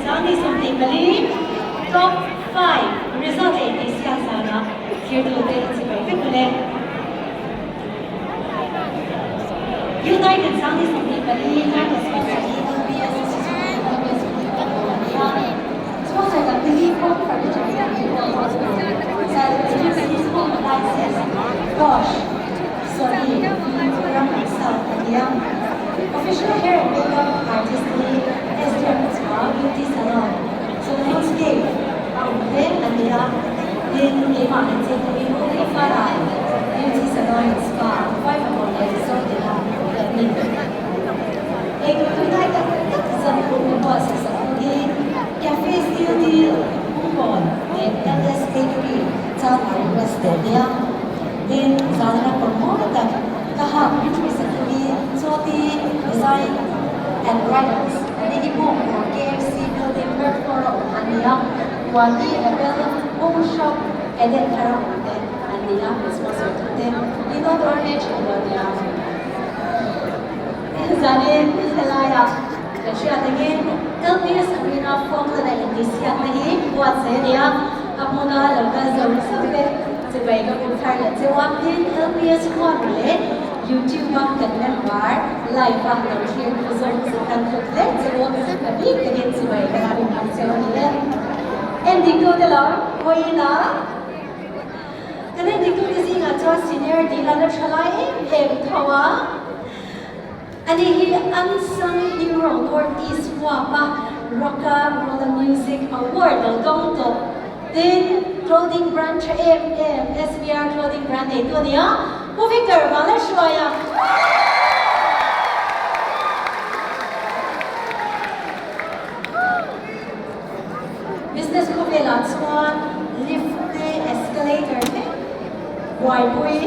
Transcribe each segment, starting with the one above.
2024 Top 5 result leh intihsiak zanah thirtute chibai vek ule. United 2024 title sponsor hi LPS Suzuki LPS a ni a. Sponsor dangte hi Home Furniture General Hospital, Sailo Agency, Home Appliances, Bosch, Sony, Ram South a ni a. Official hair and makeup artist hi Esther Pachuau Beauty Salon, Solomonscape a awm te an ni a. Tin, keimah kan chei tumin Holy Fara Beauty Salon and Spa, Vaivakawn leh Zote-a kan ni. Eitur tuihnai tak tak zan hun min buatsaih sak tu hi Cafe Steel Deal, Bungkawn leh LS Bakery, Chalmar West te nia. Tin, zan ram kawr mawi tak ka hak min hruaisak tu hi Chawti Design and Bridals an ni hi Bungkawn KFC Building third floor a awm an ni a, Puan hi Apple Home Shop Eden thar a awm te an ni a, min sponsor tu te Ninod RH an ni a. Zanin helaiah kan hriat angin LPS Arena Falkland a intihsiakna hi buatsaih a ni a, a hmuna lo kal zo zauh te chibai ka bum thar leh cheu a, tin LPS huan leh YouTube a kan member live a lo thlir tu zawng zawng kan hlut hle cheu a bik takin chibai ka bum ang cheu a ni e. Endiktu te lo hawiin a. Kan endiktute zingah chuan senior dil a la tha lai em em tho a. Ani hi Unsung Hero North East huapa Rocka Rolla Music Award lo dawng tawh. Tin, clothing brand tha em em SVR Clothing Brand neitu a ni a, Pu Victor Vanlalhruaia. Business khawvelah chuan lift te escalator te buaipui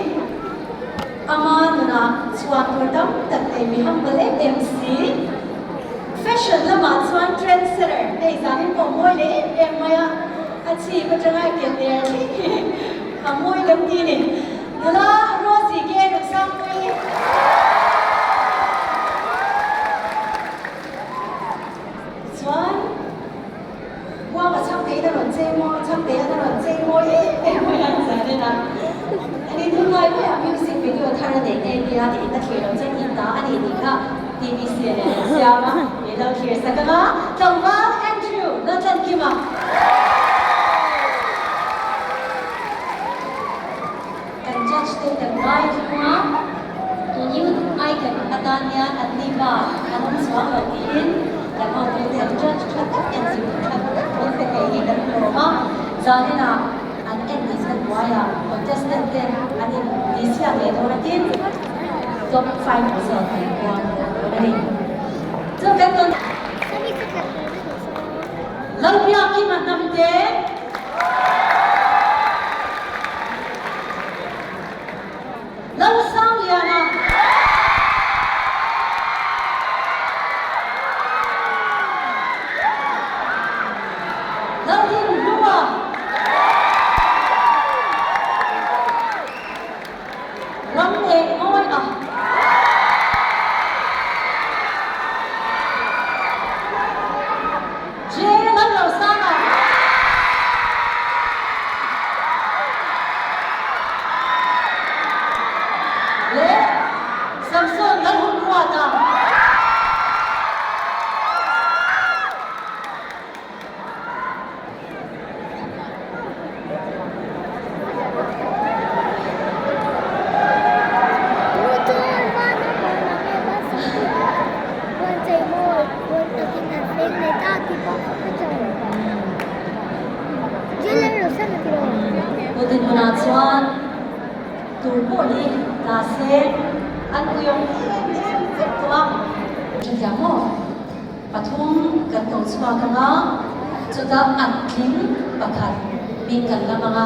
ama nunah chhuan tur tam tak nei mi humble em em si. Fashion lamah chuan trend setter hei zanin pawh mawi leh em em mai a, a chhip atanga ke der thleng hi a mawi kan ti ni. Nula Rosie ke Ruksangpuii. Chuan Buang a chhang teiin a rawn chei mawi, chhang tei a rawn chei mawi em em mai a zan a. Ani tunlai maiah music video thar a neih nghe nia tiin a thlir lo chuan in ta a ni tih kha TBC nen an siam a, min lo thlir sak ang a, tlangval Andrew Laltlankima. Kan judge te kan ngai thung a, tun youth icon atan hian an ni pa an awm chuang lo tiin kan hotu ten judge tha tak en zir tha tak min pe thei hi kan hlawm a, zaninah an en dik na hnuaiah contestant ten an in tihchhiat leh dawn a tin top 5 result an puang dawn a ni. Chu kan tawn Lalbiakima hnamte. Lalsangliana. Lalrinhlua. Ram eng mawi a. J. Lalrosanga. Leh Samson Lalhunruata. Putin hunah chuan tur pawh hi tla se an uiawm em em vek tawh a. Hrethiam maw? Pathum kan ko chhuak ang a, chutah an tling pakhat hming kan lam ang a.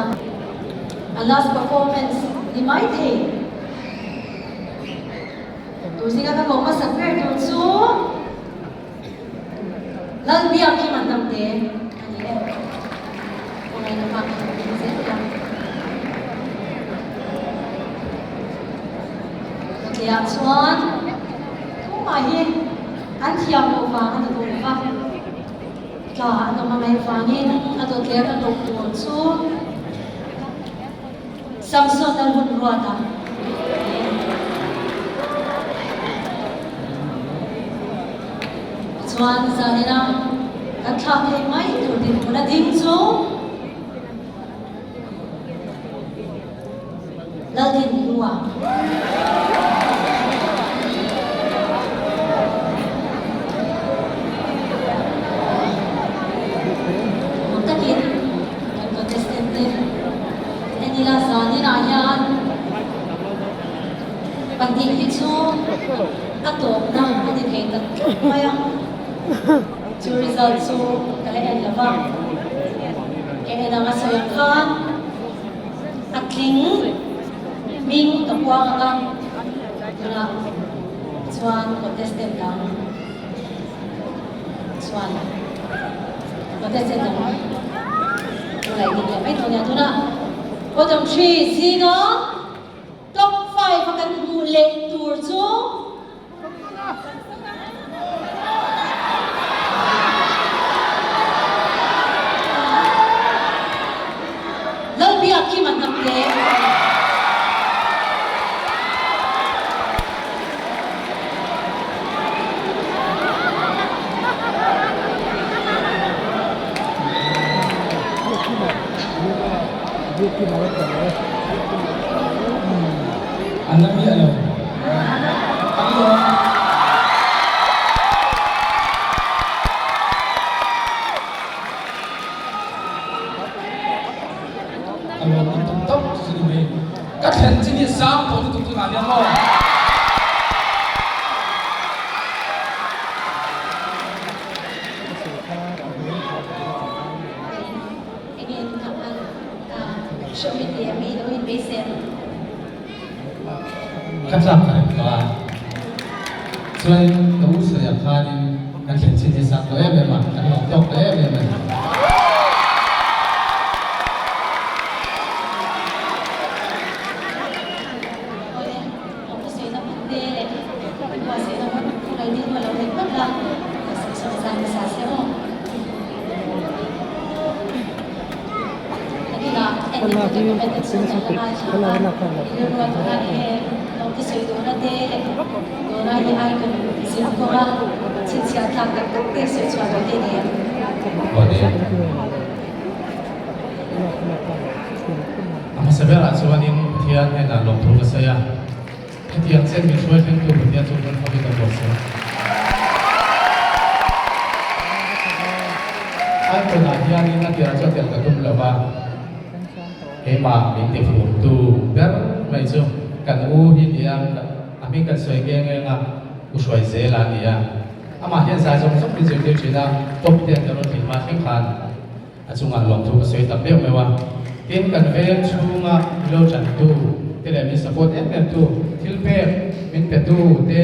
A last performance ni mai thei. Tur zinga ka ko hmasak ber tur chu Lalbiakima Hnamte a ni e. Kawngaiin a hma kha ding zel ila. Chutiang chuan. Thuma hi an thiam loh vang a ni dawn lo va, Tla an awm a ngaih vangin a dawt leh a dawt tur chu Samson a hun ruat a. Tichuan zanina kan thlak theih mai tur dinhmun a ding chu Laldinhlua. Hmun takin kan contestant te en ila zaninah hian pahnih hi chu a tawpna a ni thei tak tlat mai a, chu result chu ka la en lo va, ka en ang a sawi ang khan. A tling hming ka puang ang a, tunah chuan contestant dang chuan contestant dang lo laih ding leh mai dawn nia. Tunah bottom three zinga top five a kan hmuh leh tur chu Lalbiakkim a hnam hle. An la miah lo. A lawm an tum tawp chu ni mai. Ka thlen chin hi sang tawh lutuk tunah hian maw. Ka tlak ka rem tawh a, chuan ka u sawiah khanin kan thlen chin hi sang tawh em em a, kan lawm tawk tawh em em a ni. A hmasa berah chuanin Pathian hnenah lawmthu ka sawi a, hetiang chen min hruai thlengtu Pathian chu kan fak in a buat sawi. Icon-ah hianin a tirah chuan tel ka tum lo va, keimah min tifurtu ber mai chu kan u hi nia, a hming kan sawi nghe nghe anga u hruai zel a ni a. Amah hian zai zawng zawng min zirtir thin a, top ten ka rawn thlin hma thleng khan a chungah lawmthu ka sawi tak deuh meuh a. Tin, kan veng chhunga milo tantu te leh min support em em tu, thil pek min petu te,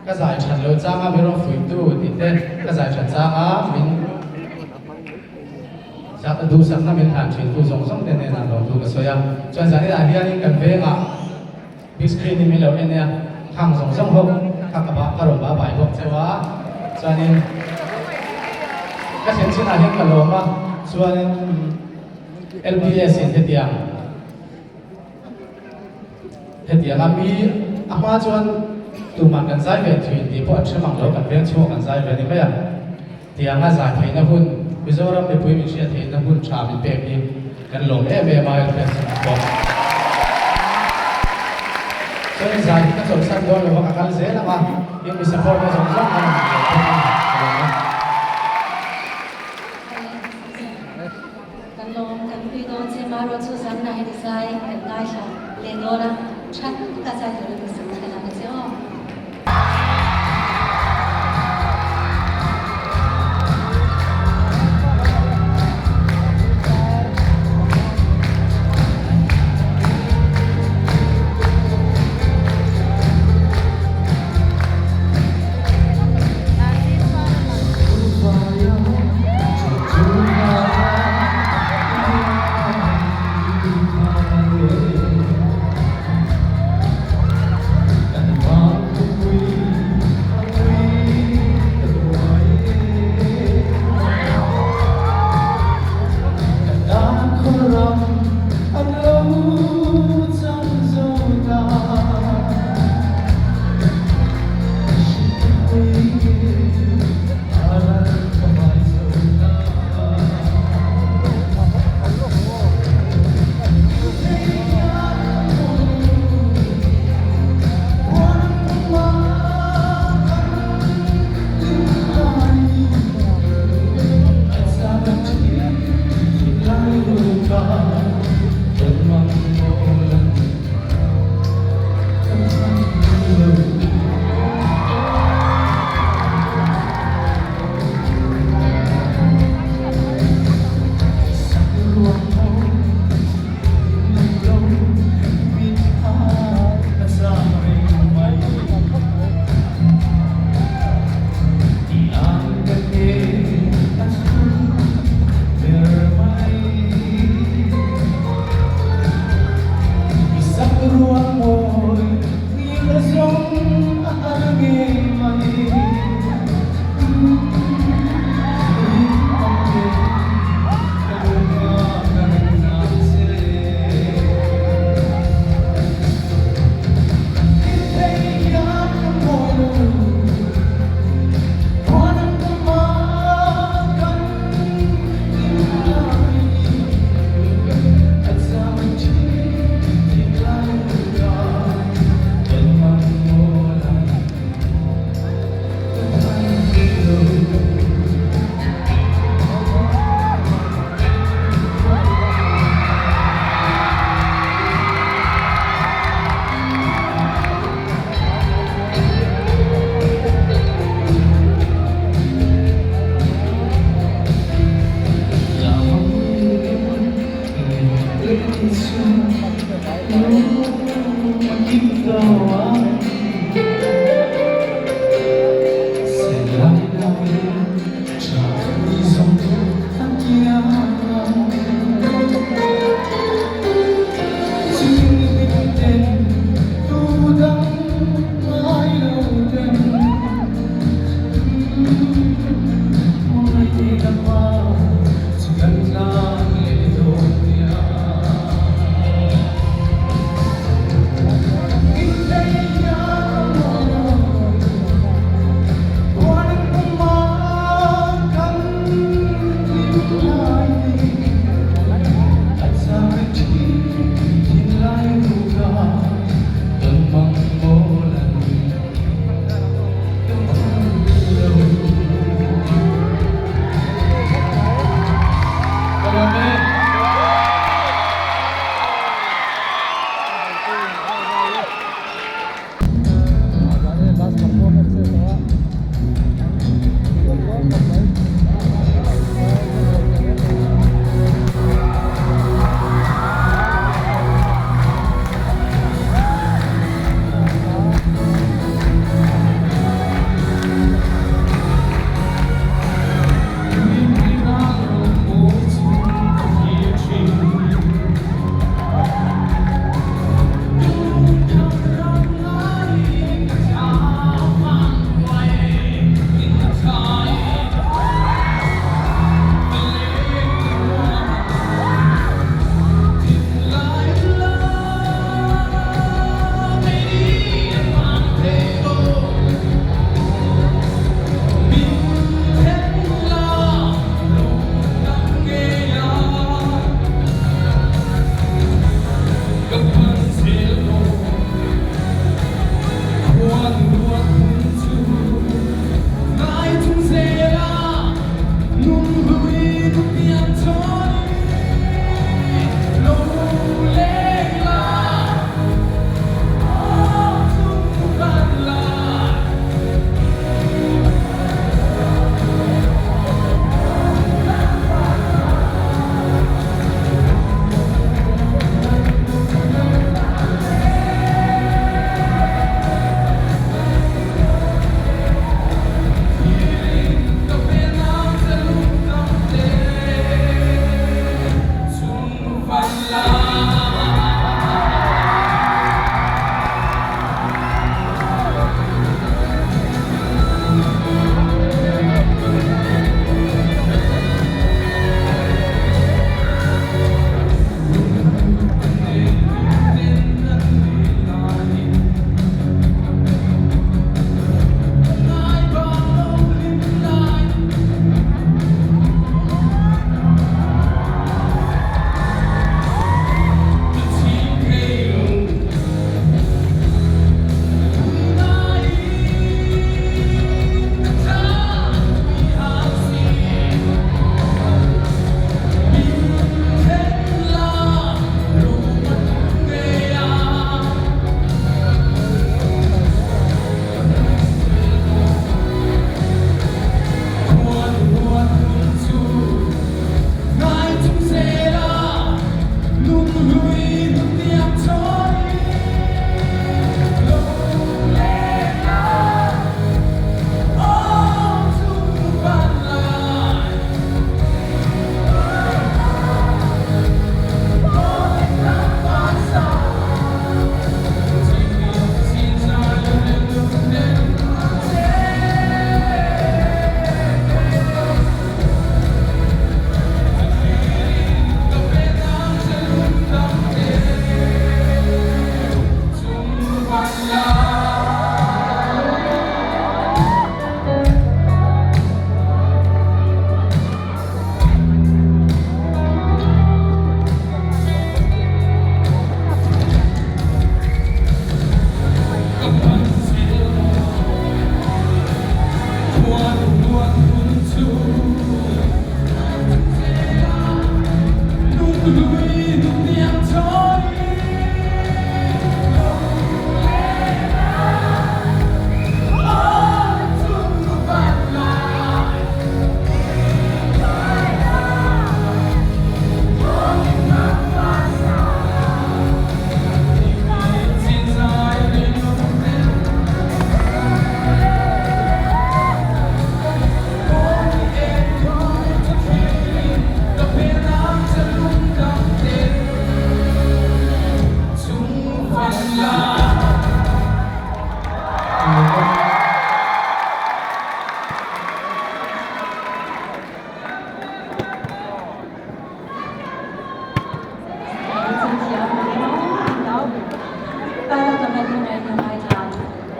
Ka zai that lo changa min rawn fuihtu tih te, ka zai that changa min duhsakna min hlan thintu zawng zawng te hnenah lawmthu ka sawi a. Chuan zaninah hianin kan vengah big screen in min lo en a, khang zawng zawng ho kha ka ba ka rawn ba bai bawk cheu a. Chuanin ka thlen chinah hian ka lawm a, chuanin LPS in hetiang Hetianga mi a hma chuan tumah kan zai ve thin tih pawh an hre mang lo, kan veng chhuak kan zai ve a ni mai a. Tianga zai theihna hun, Mizoram mipui min hriat theihna hun tha min pek hi kan lawm em em a, LPS pawh. Chuan zai hi ka chawlhsan dawn lo va, ka kal zel ang a, in mi support na zawng zawng khan min lo pawm a ni, ka lawm e. Kan lawm kan pui dawn che marawh chu zan na heti zai kan ngaithla leh dawn a, tha tak a zai turin duhsakna ka la che aw.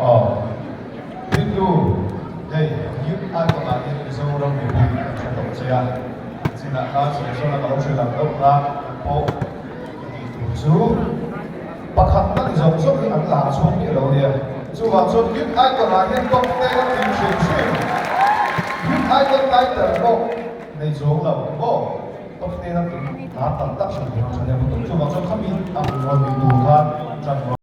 Aw, Hindu hei Youth Icon ah hian Mizoram mipui an hre tawh che a, chinah khan sawisawn a ka lo hre lang deuh kha pawh i tih tur chu pakhatna ni zawng zawng hi an lar chhuak miah lo nia. Chuvang chuan Youth Icon ah hian top ten a tling hrim hrim. Youth Icon title pawh nei chuang lo maw? Top ten a tling lar tam tak hrim hrim a tha nia. Chuvang chuan khami a hmuh rawn ni tur khan tan.